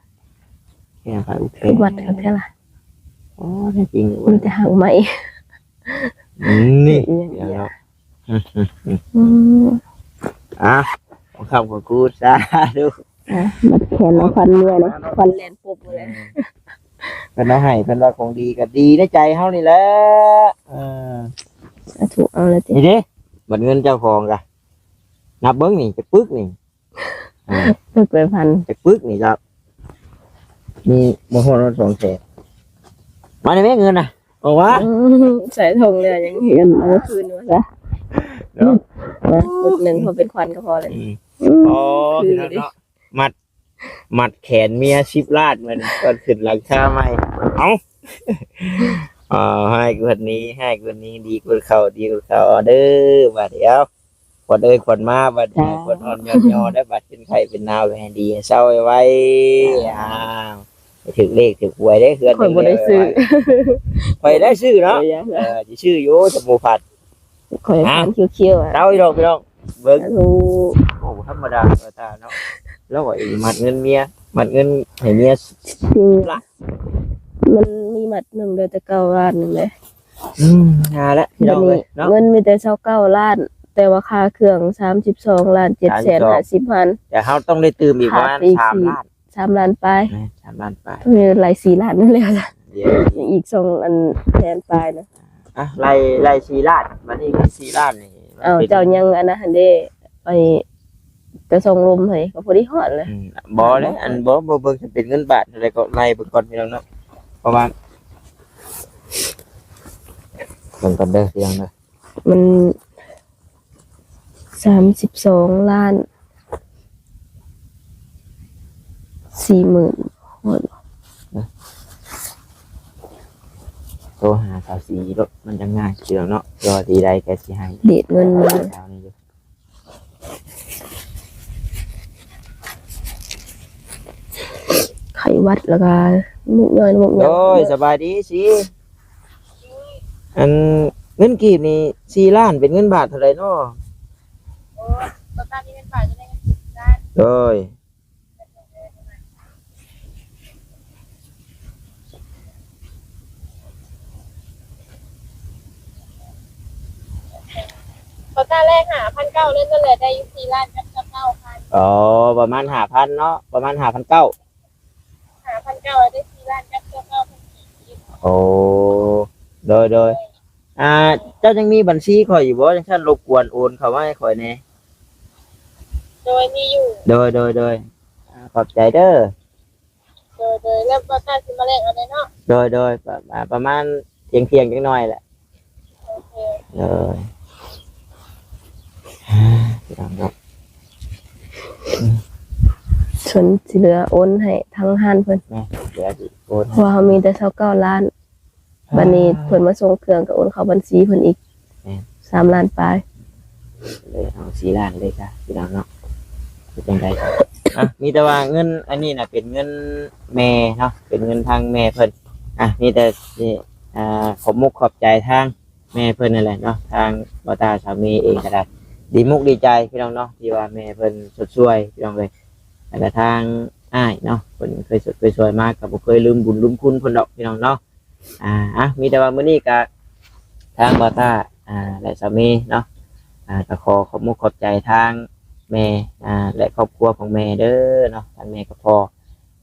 ແກ່ຜ້າຜູກແຂນ ຄືວັດຄັກແທ້ລະ ອໍ ແທ້ຈິງ ມີແຕ່ຫາກໄມ້ ອືມ ນີ້ ອີຫຍັງອີກ ເນາະ ອືມ ອ່ະ ຂອງຄຳຂອງຄູນ ສາທຸ ອ່ະ ມັດແຂນນ້ອງຂວັນເມື່ອຍນະ ຂວັນແລ່ນປຸບເລີຍ ເພິ່ນເອົາໃຫ້ ເພິ່ນວ່າຂອງດີກະດີໃນໃຈເຮົານີ້ແຫຼະ ເອີ ສາທຸ ເອົາລະຕິ ນີ້ເດ້ ບັດເງິນເຈົ້າຂອງກະ ນັບເບິ່ງນີ້ ຈັກປຶກນີ້ ອ່າ ປຶກໄປພັນ ຈັກປຶກນີ້ເຈົ້າ ມີບໍ່ຮອດສອງແສນ ມາໄດ້ແມ່ເງິນນະ ອອກມາ ອືມ ໃສ່ຖົງແລ້ວຍັງເຫັນເອົາຄືນວ່າຊະ ເນາະ ອ່າ ປຶກໜຶ່ງພໍເປັນຂວັນກະພໍແລ້ວ ອືມ ອືມ ອໍ ຄື ພີ່ນ້ອງເນາະ ມັດ ມັດແຂນເມຍສິບລ້ານ ມັນກ່ອນຂຶ້ນຫຼັງຄາໃໝ່ ເອົ້າ ເອີ ຮ້າຍກວ່ານີ້ ຮ້າຍກວ່ານີ້ ດີກວ່າເກົ່າ ດີກວ່າເກົ່າ ເອົາເດີ ບາດນີ້ ເອົາ ຂວັນເອີຍ ຂວັນມາ ບາດນີ້ ສາທຸ ຂວັນອ່ອນຍ້ອນຍໍ ໄດ້ບາດເປັນໄຂ້ເປັນໜາວ ໃຫ້ດີໃຫ້ເຊົາໄວໆ ສາທຸ ອ້າວ ໃຫ້ຖືກເລກຖືກຫວຍເດ້ ເຮືອນ ຂ້ອຍບໍ່ໄດ້ຊື້ ຂ້ອຍໄດ້ຊື້ເນາະ ເອີ ຊິຊື້ຢູ່ ຈະບໍ່ພາດ ຂ້ອຍ ອ່ະ ຄັນຂຽວໆ ເອົາອີກດອກພີ່ນ້ອງ ເບິ່ງ ສາທຸ ໂອ້ ບໍ່ທຳມະດາ ຕາເນາະ ລາວກໍມັດເງິນເມຍ ມັດເງິນໃຫ້ເມຍ ອືມ ລະ ມັນມີມັດໜຶ່ງໄດ້ແຕ່ເກົ້າລ້ານໜຶ່ງເດ້ ອືມ ຫາແຫຼະພີ່ນ້ອງເອີຍເນາະ ເງິນມີແຕ່ຊາວເກົ້າລ້ານ ແຕ່ວ່າຄ່າເຄື່ອງສາມສິບສອງລ້ານເຈັດແສນຫ້າສິບພັນ ແຕ່ເຮົາຕ້ອງໄດ້ຕື່ມອີກປະມານສາມລ້ານ ສາມລ້ານປາຍ ແມ່ນ ສາມລ້ານປາຍ ເອີ ໄລ່ສີ່ລ້ານນັ້ນແຫຼະ ອີກສອງອັນແສນປາຍນະ ອ່ະ ໄລ່ ໄລ່ສີ່ລ້ານ ບາດນີ້ເງິນສີ່ລ້ານນີ້ ເອົ້າ ເຈົ້າຍັງອັນນັ້ນຫັ້ນເດ້ ໄອ້ ແຕ່ສອງລົມຫັ້ນກະພໍດີຮອດແລ້ວ ອືມ ບໍ່ແຫຼະ ອັນ ບໍ່ ບໍ່ເບິ່ງຈະເປັນເງິນບາດເທົ່າໃດ ກະໄລ່ເບິ່ງກ່ອນພີ່ນ້ອງເນາະ ເພາະວ່າ ເບິ່ງກ່ອນເດີພີ່ນ້ອງເດີ ມັນສາມສິບສອງລ້ານສີ່ໝື່ນ ໂທຫາສາວສີໂລດ ມັນຈັ່ງງ່າຍ ພີ່ນ້ອງເນາະ ເພື່ອວ່າຊິໄດ້ກະຊິໃຫ້ ເດດເງິນມາ ໄຂ້ຫວັດ ແລ້ວກະມຸກຍ້ອຍ ມຸກຍ້ອຍ ໂດຍ ສະບາຍດີສີ ອັນ ເງິນກີບນີ້ສີ່ລ້ານ ເປັນເງິນບາດເທົ່າໃດເນາະ? ໂອ້ຍ ປະກັນມີເງິນບາດຢູ່ໃນເງິນກີບສີ່ລ້ານ ໂດຍ ປະກັນແລກຫ້າພັນເກົ້າ ນັ້ນແຫຼະ ໄດ້ຢູ່ສີ່ລ້ານກັບເກົ້າພັນ ອໍ ປະມານຫ້າພັນເນາະ ປະມານຫ້າພັນເກົ້າ ຫ້າພັນເກົ້າ ໄດ້ສີ່ລ້ານກັບເກົ້າພັນກີບ ໂອ້ ໂດຍ ໂດຍ ອ່າ ເຈົ້າຍັງມີບັນຊີຂ້ອຍຢູ່ບໍ່? ຈັ່ງຊັ້ນລົບກວນໂອນເຂົ້າມາໃຫ້ຂ້ອຍແດ່ ໂດຍ ມີຢູ່ ໂດຍ ໂດຍ ໂດຍ ອ່າ ຂອບໃຈເດີ ໂດຍ ໂດຍ ແລ້ວບໍ່ຕ້າຊິມາແລກເອົາແດ່ເນາະ ໂດຍ ໂດຍ ປະ ອ່າ ປະມານທ່ຽງໆ ຈັກໜ້ອຍແຫຼະ ໂອເຄ ເອີ ພີ່ນ້ອງເນາະ ສ່ວນທີ່ເຫຼືອໂອນໃຫ້ທາງຮ້ານເພິ່ນ ແມ່ນ ເຫຼືອຊິໂອນ ເພາະວ່າເຮົາມີແຕ່ຊາວເກົ້າລ້ານ ບັດນີ້ເພິ່ນມາສົ່ງເຄື່ອງກໍໂອນເຂົ້າບັນຊີເພິ່ນອີກ ແມ່ນ ສາມລ້ານປາຍ ເລີຍເອົາສີ່ລ້ານເລີຍຈ້ະ ພີ່ນ້ອງເນາະ ເປັນຈັ່ງໃດ ອ່ະ ມີແຕ່ວ່າເງິນອັນນີ້ນະ ເປັນເງິນແມ່ເນາະ ເປັນເງິນທາງແມ່ເພິ່ນ ອ່ະ ມີແຕ່ ອ່າ ຂອບມຸກຂອບໃຈທາງ ແມ່ເພິ່ນນັ້ນແຫຼະເນາະ ທາງບໍ່ຕາສາມີເອງກໍໄດ້ ດີມຸກດີໃຈພີ່ນ້ອງເນາະ ທີ່ວ່າແມ່ເພິ່ນຊົດຊ່ວຍພີ່ນ້ອງເອີຍ ແລ້ວກໍທາງອ້າຍເນາະ ເພິ່ນເຄີຍຊົດເຄີຍຊ່ວຍມາ ກໍບໍ່ເຄີຍລືມບຸນລືມຄຸນເພິ່ນດອກພີ່ນ້ອງເນາະ ອ່າ ອ່ະ ມີແຕ່ວ່າມື້ນີ້ກໍທາງບໍ່ຕາ ອ່າ ແລະສາມີເນາະ ອ່າ ກໍຂໍຂອບມຸກຂອບໃຈທາງແມ່ ອ່າ ແລະຄອບຄົວຂອງແມ່ເດີເນາະ ທາງແມ່ກັບພໍ່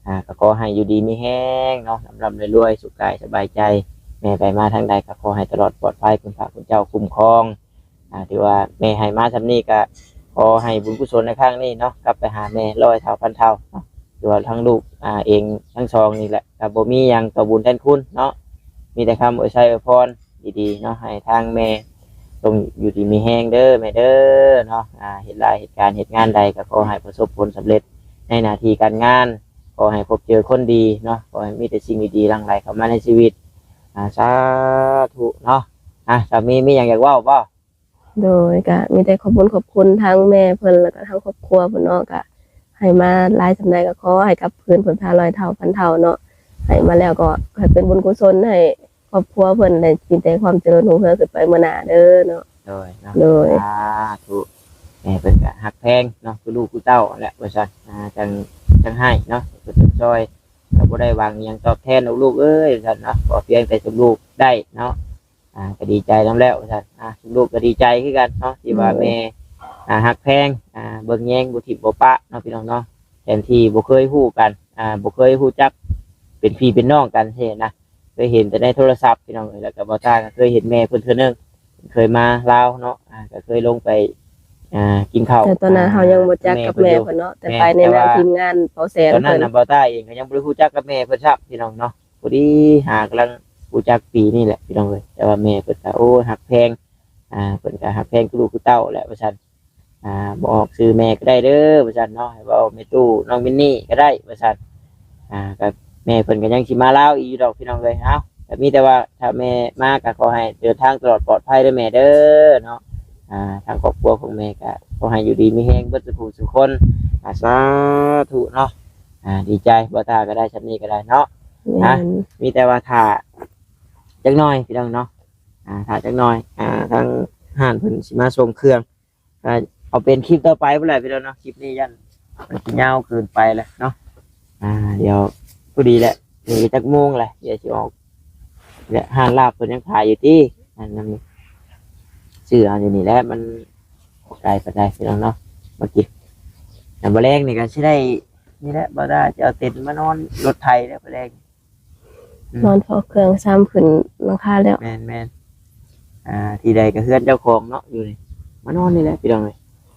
ອ່າ ກໍຂໍໃຫ້ຢູ່ດີມີແຮງເນາະ ລ່ຳໆລວຍໆ ສຸກກາຍສະບາຍໃຈ ແມ່ໄປມາທາງໃດກໍຂໍໃຫ້ຕະຫຼອດປອດໄພ ຄຸນພະຄຸນເຈົ້າຄຸ້ມຄອງ. ອ່າ ຖືວ່າແມ່ໃຫ້ມາສ່ຳນີ້ ກໍຂໍໃຫ້ບຸນກຸສົນໃນຄັ້ງນີ້ເນາະ ກັບໄປຫາແມ່ຮ້ອຍເທົ່າພັນເທົ່າເນາະ. ຖືວ່າທັງລູກ ອ່າ ເອງທັງສອງນີ້ແຫຼະ ກໍບໍ່ມີຫຍັງຕອບບຸນແທນຄຸນເນາະ ມີແຕ່ຄຳອວຍໄຊອວຍພອນດີໆເນາະ ໃຫ້ທາງແມ່ຈົ່ງຢູ່ດີມີແຮງເດີແມ່ເດີເນາະ. ອ່າ ເຮັດລາຍເຮັດການເຮັດງານໃດ ກໍຂໍໃຫ້ປະສົບຜົນສຳເລັດໃນໜ້າທີ່ການງານ ຂໍໃຫ້ພົບເຈີຄົນດີເນາະ ຂໍໃຫ້ມີແຕ່ສິ່ງດີໆຫຼັ່ງໄຫຼເຂົ້າມາໃນຊີວິດ. ອ່າ ສາທຸເນາະ. ອ່າ ສາມີມີຫຍັງຢາກເວົ້າບໍ່? ໂດຍ ກະມີແຕ່ຂອບຄຸນ ຂອບຄຸນທາງແມ່ເພິ່ນ ແລ້ວກະທາງຄອບຄົວເພິ່ນເນາະ ກະໃຫ້ມາຫຼາຍສ່ຳໃດກໍຂໍໃຫ້ກັບຄືນເພິ່ນພາຮ້ອຍເທົ່າພັນເທົ່າເນາະ ໃຫ້ມາແລ້ວກໍໃຫ້ເປັນບຸນກຸສົນໃຫ້ຄອບຄົວເພິ່ນໄດ້ມີແຕ່ຄວາມຈະເລີນຮຸ່ງເຮືອງຂຶ້ນໄປເມືອໜ້າເດີເນາະ. ໂດຍເນາະ ໂດຍ ສາທຸ. ແມ່ເພິ່ນກະຮັກແພງເນາະ ຄືລູກຄືເຕົ້າຫັ້ນແຫຼະວ່າຊັ້ນ ອ່າ ຈັ່ງ ຈັ່ງໃຫ້ເນາະ ເພິ່ນຈັ່ງຊ່ອຍ ກໍບໍ່ໄດ້ຫວັງຫຍັງຕອບແທນດອກລູກເອີຍວ່າຊັ້ນເນາະ ຂໍພຽງແຕ່ຊຸມລູກໄດ້ເນາະ. ອ່າ ກໍດີໃຈນຳແລ້ວວ່າຊັ້ນ ອ່າ ຊຸມລູກກໍດີໃຈຄືກັນເນາະ ທີ່ວ່າ ໂດຍ ແມ່ ອ່າ ຮັກແພງ ອ່າ ເບິ່ງແຍງ ບໍ່ຖິ້ມບໍ່ປະເນາະ ພີ່ນ້ອງເນາະ. ແທນທີ່ບໍ່ເຄີຍຮູ້ກັນ ອ່າ ບໍ່ເຄີຍຮູ້ຈັກເປັນພີ່ເປັນນ້ອງກັນຊີ້ນະ ເຄີຍເຫັນແຕ່ໃນໂທລະສັບ ພີ່ນ້ອງເອີຍ. ແລ້ວກໍບ່າວຕ້າກໍເຄີຍເຫັນແມ່ເພິ່ນເທື່ອໜຶ່ງ ເຄີຍມາລາວເນາະ ອ່າ ກໍເຄີຍລົງໄປ ອ່າ ກິນເຂົ້າ ແຕ່ຕອນນັ້ນເຮົາຍັງບໍ່ຈັກກັບແມ່ເພິ່ນເນາະ ແຕ່ໄປໃນນາມທີມງານເບົາແສນ ຕອນນັ້ນນະ ບ່າວຕ້າເອງກໍຍັງບໍ່ໄດ້ຮູ້ຈັກກັບແມ່ເພິ່ນຊ້ຳ ພີ່ນ້ອງເນາະ. ພໍດີຫາກຳລັງຮູ້ຈັກປີນີ້ແຫຼະ ພີ່ນ້ອງເອີຍ. ແຕ່ວ່າແມ່ເພິ່ນກໍ ໂອ້ຍ ຮັກແພງ ອ່າ ເພິ່ນກໍຮັກແພງຄືລູກຄືເຕົ້າແຫຼະວ່າຊັ້ນ. ອ່າ ບໍ່ອອກຊື່ແມ່ກໍໄດ້ເດີວ່າຊັ້ນເນາະ ໃຫ້ເວົ້າແມ່ຕູ້ ນ້ອງມິນນີ້ກໍໄດ້ວ່າຊັ້ນ. ອ່າ ກໍແມ່ເພິ່ນກໍຍັງຊິມາລາວອີກຢູ່ດອກ ພີ່ນ້ອງເອີຍ. ເອົ້າ ກໍມີແຕ່ວ່າຖ້າແມ່ມາກໍຂໍໃຫ້ເດີນທາງຕະຫຼອດປອດໄພເດີແມ່ເດີເນາະ. ອ່າ ທາງຄອບຄົວຂອງແມ່ກໍຂໍໃຫ້ຢູ່ດີມີແຮງເບິດສູ່ຜູ້ສູ່ຄົນ. ອ່າ ສາທຸເນາະ. ອ່າ ດີໃຈ ບ່າວຕ້າກໍໄດ້ສ່ຳນີ້ກໍໄດ້ເນາະ. ແມ່ນ ອ່າ ມີແຕ່ວ່າຖ້າຈັກໜ່ອຍ ພີ່ນ້ອງເນາະ. ອ່າ ຖ້າຈັກໜ່ອຍ ອ່າ ທາງຮ້ານເພິ່ນຊິມາສົ່ງເຄື່ອງ ກໍເອົາເປັນຄລິບຕໍ່ໄປພຸ້ນແຫຼະ ພີ່ນ້ອງເນາະ. ຄລິບນີ້ຢ້ານມັນຊິຍາວເກີນໄປແຫຼະເນາະ. ອ່າ ດຽວ ພໍດີແຫຼະ ນີ້ກໍຈັກໂມງແຫຼະ ດຽວຊິອອກແຫຼະ. ຮ້ານລາບເພິ່ນຍັງຂາຍຢູ່ຕິ ອັນນັ້ນ ຊື້ເອົາຢູ່ນີ້ແຫຼະ ມັນບໍ່ໄກປານໃດ ພີ່ນ້ອງເນາະ. ມາກິນ ແລ້ວມື້ແລງນີ້ກໍຊິໄດ້ ນີ້ແຫຼະ ບ່າວຕ້າຈະເອົາເຕັນມານອນລົດໄຖແລ້ວມື້ແລງ ອືມ ນອນເຝົ້າເຄື່ອງຊ້ຳຂຶ້ນຫຼັງຄາແລ້ວ. ແມ່ນໆ ອ່າ ທີ່ໃດກໍເຮືອນເຈົ້າຂອງເນາະ ຢູ່ນີ້ ມານອນນີ້ແຫຼະ ພີ່ນ້ອງເອີຍ.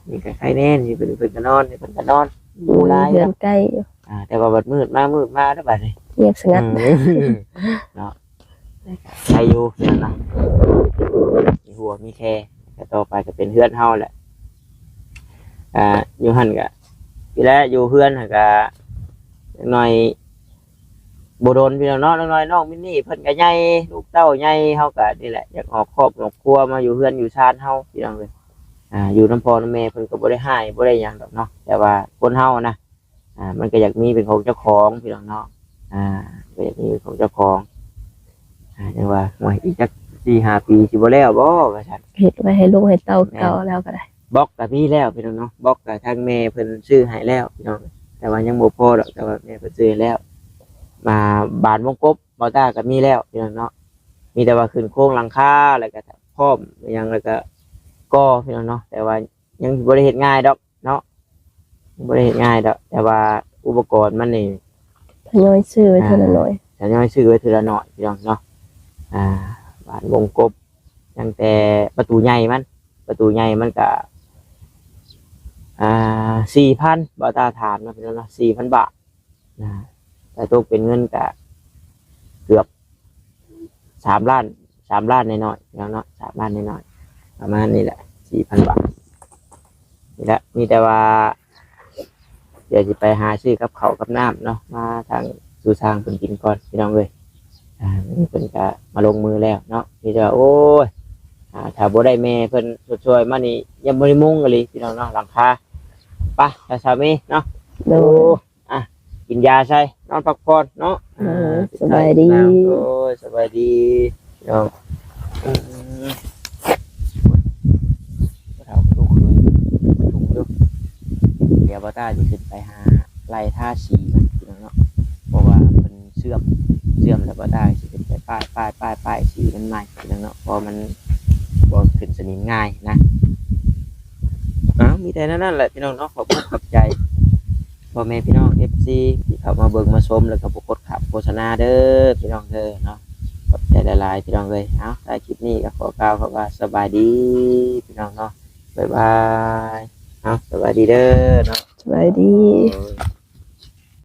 ນີ້ກໍໃຄແນ່ ນີ້ເພິ່ນ ເພິ່ນກໍນອນ ນີ້ເພິ່ນກໍນອນ ໝູ່ຫຼາຍ ເຮືອນໃກ້ຢູ່. ອ່າ ແຕ່ວ່າບັດມືດມາ ມືດມາແລ້ວບັດນີ້ ງຽບສະຫງັດ ອືມ ເນາະ. ໃຄຢູ່ເນາະ ມີຫົວມີແຄ ແຕ່ຕໍ່ໄປກໍເປັນເຮືອນເຮົາແຫຼະ. ອ່າ ຢູ່ຫັ້ນກໍ ນີ້ແຫຼະ ຢູ່ເຮືອນຫັ້ນກໍ ຈັກໜ່ອຍ ບໍ່ດົນ ພີ່ນ້ອງເນາະ. ນ້ອຍໆ ນ້ອງມິນນີ້ເພິ່ນກໍໃຫຍ່ ລູກເຕົ້າໃຫຍ່ ເຮົາກໍນີ້ແຫຼະ ຢາກອອກຄອບອອກຄົວມາຢູ່ເຮືອນຢູ່ຊານເຮົາ ພີ່ນ້ອງເອີຍ. ອ່າ ຢູ່ນຳພໍ່ນຳແມ່ເພິ່ນກໍບໍ່ໄດ້ຮ້າຍ ບໍ່ໄດ້ຫຍັງດອກເນາະ ແຕ່ວ່າຄົນເຮົານະ ອ່າ ມັນກໍຢາກມີເປັນຂອງເຈົ້າຂອງ ພີ່ນ້ອງເນາະ. ອ່າ ກໍຢາກມີເປັນຂອງເຈົ້າຂອງ. ອ່າ ຈັ່ງວ່າ ໂອ້ຍ ອີກຈັກສີ່ຫ້າປີຊິບໍ່ແລ້ວບໍ່ວ່າຊັ້ນ ເຮັດໄວ້ໃຫ້ລູກໃຫ້ເຕົ້າ ແມ່ນ ເກົ່າແລ້ວກໍໄດ້. ບລັອກກໍມີແລ້ວ ພີ່ນ້ອງເນາະ ບລັອກກໍທາງແມ່ເພິ່ນຊື້ໃຫ້ແລ້ວ ພີ່ນ້ອງ ແຕ່ວ່າຍັງບໍ່ພໍດອກ ແຕ່ວ່າແມ່ເພິ່ນຊື້ໃຫ້ແລ້ວ. ມາບານວົງກົບ ບ່າວຕ້າກໍມີແລ້ວ ພີ່ນ້ອງເນາະ. ມີແຕ່ວ່າຂຶ້ນໂຄງຫຼັງຄາ ແລ້ວກໍພ້ອມຫຍັງ ແລ້ວກໍກໍ່ ພີ່ນ້ອງເນາະ. ແຕ່ວ່າຍັງບໍ່ໄດ້ເຮັດງ່າຍດອກເນາະ ບໍ່ໄດ້ເຮັດງ່າຍດອກ ແຕ່ວ່າອຸປະກອນມັນນີ້ ທະຍອຍຊື້ໄວ້ເທື່ອລະໜ້ອຍ ອ່າ ທະຍອຍຊື້ໄວ້ເທື່ອລະໜ້ອຍ ພີ່ນ້ອງເນາະ. ອ່າ ບານວົງກົບ ຕັ້ງແຕ່ປະຕູໃຫຍ່ມັນ ປະຕູໃຫຍ່ມັນກະ ອ່າ ສີ່ພັນ ບ່າວຕ້າຖາມນະ ພີ່ນ້ອງເນາະ ສີ່ພັນບາດນະ ແຕ່ຕົກເປັນເງິນກະເກືອບສາມລ້ານ ສາມລ້ານໜ້ອຍໆ ພີ່ນ້ອງເນາະ ສາມລ້ານໜ້ອຍໆ ປະມານນີ້ແຫຼະ ສີ່ພັນບາດ. ນີ້ແຫຼະ ມີແຕ່ວ່າ ດຽວຊິໄປຫາຊື້ກັບເຂົ້າກັບນ້ຳເນາະ ມາທາງສູ່ຊ່າງເພິ່ນກິນກ່ອນ ພີ່ນ້ອງເອີຍ. ອ່າ ນີ້ເພິ່ນກະມາລົງມືແລ້ວເນາະ ມີແຕ່ວ່າ ໂອ້ຍ ອ່າ ຖ້າບໍ່ໄດ້ແມ່ເພິ່ນຊົດຊ່ວຍມານີ້ ຍັງບໍ່ໄດ້ມຸງອີ່ຫຼີ ພີ່ນ້ອງເນາະ ຫຼັງຄາ. ໄປ ຊາວເມເນາະ ໂດຍ ໂອ້ ອ່ະ ກິນຢາໃສ່ ນອນພັກຜ່ອນເນາະ. ໂດຍ ອ່າ ສະບາຍດີ ໂດຍ ສະບາຍດີ ພີ່ນ້ອງ. ອືມ ເຖົ້າລູກເຂີຍປະຊຸມຢູ່ ດຽວບ່າວຕ້າຊິຂຶ້ນໄປຫາໄລ່ທາສີມັນ ພີ່ນ້ອງເນາະ ເພາະວ່າເພິ່ນເສື່ອມ ເສື່ອມແລ້ວ ບ່າວຕ້າຊິຂຶ້ນໄປປ້າຍ ປ້າຍ ປ້າຍ ປ້າຍສີມັນໃໝ່ ພີ່ນ້ອງເນາະ ເພາະມັນບໍ່ຂຶ້ນສະໜິມງ່າຍນະ. ເອົ້າ ມີແຕ່ແນວນັ້ນແຫຼະ ພີ່ນ້ອງເນາະ ຂອບຄຸນຂອບໃຈ ພໍ່ແມ່ພີ່ນ້ອງ ເອັຟຊີ ທີ່ເຂົ້າມາເບິ່ງມາຊົມ ແລ້ວກໍບໍ່ກົດຂ້າມໂຄສະນາເດີ ພີ່ນ້ອງເດີເນາະ. ຂອບໃຈ ຫຼາຍໆ ພີ່ນ້ອງເອີຍ. ເອົາ ທ້າຍຄລິບນີ້ກໍຂໍກ່າວຄຳວ່າສະບາຍດີ ພີ່ນ້ອງເນາະ. ບາຍບາຍ. ເອົາ ສະບາຍດີເດີເນາະ. ສະບາຍດີ. ໂອ້ຍ.